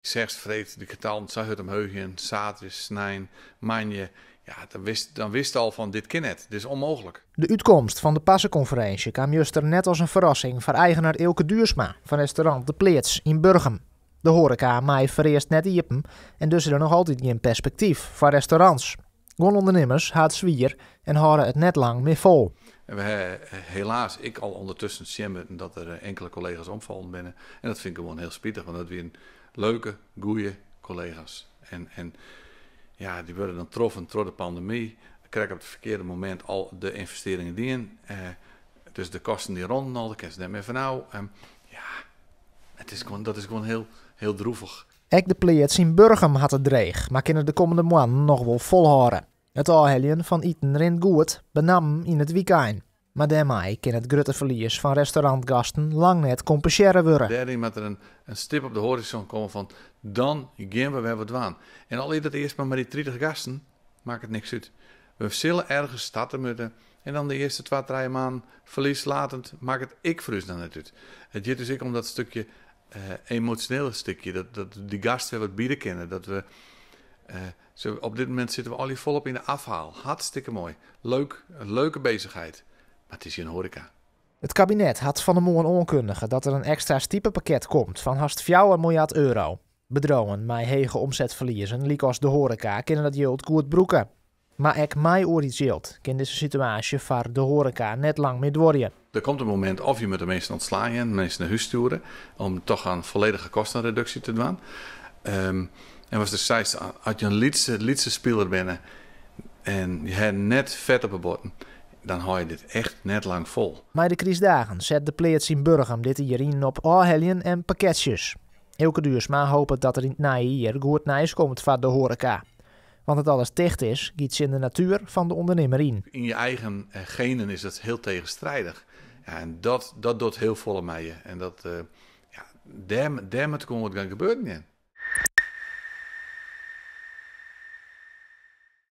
Seachst freed de getallen sa hurd omheech gean, saterdei, snein, moandei. Ja, dan witst al fan dit kin net, dit is ûnmooglik. De útkomst fan de parsekonferinsje kaam juster net as in ferrassing foar eigener Eelke Duursma fan restaurant De Pleats yn Burgum. De hoareka mei foarearst net iepen en dus is der noch altyd gjin perspektyf foar restaurants. Guon ûndernimmers ha it swier en hâlde it net lang mear fol. En we ha helaas ek al ûndertusken sjen moatten dat der inkele kollega's omfallen binne. En dat fyn ik gewoan hiel spitich, want dat wienen leuke, goede kollega's. En ja, dy wurde dan troffen troch de pandemy. Krekt op it ferkearde momint al de ynvestearringen dien. Dus de kosten dy rûnen al, dêr kinst net mear fanôf. En ja, it is gewoan, dat is gewoan hiel, hiel droevich. Ek De Pleats yn Burgum hat it dreech, mar kin it de kommende moannen noch wol folhâlde. It ôfheljen fan iten rint goed, benammen yn it wykein. Mar dêrmei kin it grutte ferlies fan restaurantgasten lang net kompensearre wurde. Dêryn moat der in stip op de hoarizon komme fan dan gean we wer wat dwaan. En al is dat earst mar mei dy 30 gasten, makket niks út. We sille ergens starte moatte en dan de earste twa, trije maanden ferlieslatend makket ek foar ús dan net út. It giet dus ek om dat stikje emosjonele stikje, dat dy gasten wer wat biede kinne. Dat we, op dit momint sitte we allegear folop yn de afhaal. Hartstikke moai. Leuk, in leuke beuzichheid. Mar it is gjin hoareka. It kabinet hat fan 'e moarn oankundige dat der in ekstra stipepakket komt fan hast 4 miljard euro. Bedriuwen mei hege omsetferliezen, lykas de hoareka, kinne dat jild goed brûke. Mar ek mei oerheidsjild kin dizze situaasje foar de hoareka net lang mear duorje. Der komt in momint of je moatte minsken ûntslaan en minsken nei hûs stjoere om toch in folledige kostenreduksje te dwaan. En watst seist, as je in lytse spiler binne en je ha net fet op 'e botten, dan hâld je dit echt net lang fol. Mei de krystdagen set De Pleats yn Burgum dit jier yn op ôfheljen en pakketsjes. Eelke Duursma hopet dat der yn it nije jier goed nijs komt foar de hoareka. Want dat alles ticht is, giet tsjin de natuer fan de ûndernimmer yn. Yn je eigen genen is dat hiel tegenstrijdig. Ja, en dat docht hiel folle mei je. En dat, ja, dêr moat gewoan wat gean gebeuren.